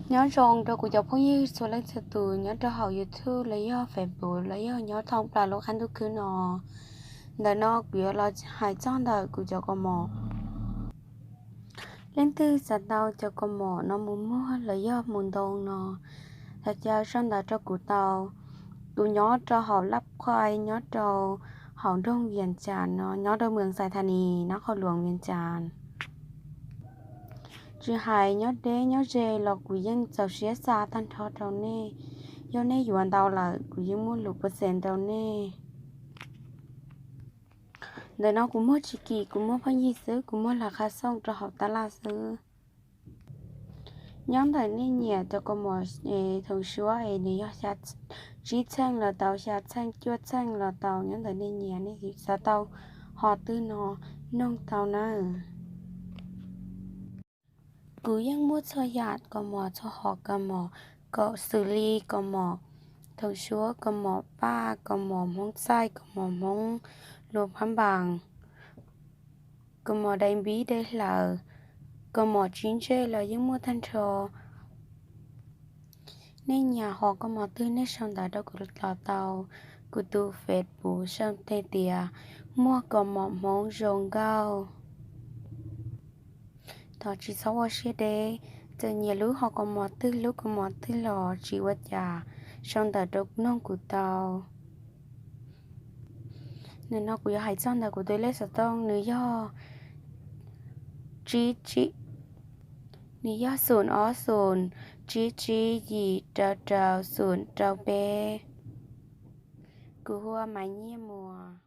Nyob zoo rau kuv cov phooj ywg txhua leej txhua tus nyob rau hauv YouTube los yog Facebook los yog nyob thoob plaws lub qab ntuj khwb no. Ntawm no kuv yuav los hais txog ntawm kuv cov kaus mom. Leej twg xav tau cov kaus mom no mus muag los yog mus ntoo no, thov caw sau ntawv rau kuv tau. Kuv nyob rau hauv Laj Qhais, nyob rau hauv nroog Vias Cas no, nyob rau Moos Xais Thas Nis, nab qhau luas Vias Cas. Tsis hais nyob deb nyob ze los kuv yeej txaus siab xa tag nrho rau nej. Yog nej yuav ntau lawm kuv yeej muaj lus pov xees rau nej. Ntawm no kuv muag tsis kim, kuv muag pheej yig xwb, kuv muag lawv qhov xooj rau hauv tab laj xwb. Nyob ntawm nej nyiam cov kaus mom thaum suab es nws yog tsib txheej los tau, xya txheej, cuaj txheej los tau, nyob ntawm nej nyiam, nej xav tau hom twg no noog tau nawb. Kuv yeej muaj txhua yam kaus mom, txhua hom kaus mom, kaus xws li kaus mom thaum suab, kaus mom paj, kaus mom Hmoob txaij, kaus mom Hmoob luas phab npas, kaus mom dai npib dai hlaws, kaus mom tsib ntsej los yeej muaj tag nrho. Nej nyiam hom kaus mom twg nej sau ntawv rau kuv los tau. Kuv tus Facebook sau tias muag kaus mom Hmoob zoo nkauj. Thov tsis txhob ua siab deb, txawm nyiam lub hom kaus mom twg lub kaus mom twg los tsis ua cas, sau ntawv rau noog kuv tau. Nim no kuv yuav hais txog ntawm kuv tus lej xov tooj, nws yog tsib tsib, nws yog xoom ob xoom tsib tsib yim rau rau xoom rau peb. Kuv hu ua Maiv Nyiaj Muas.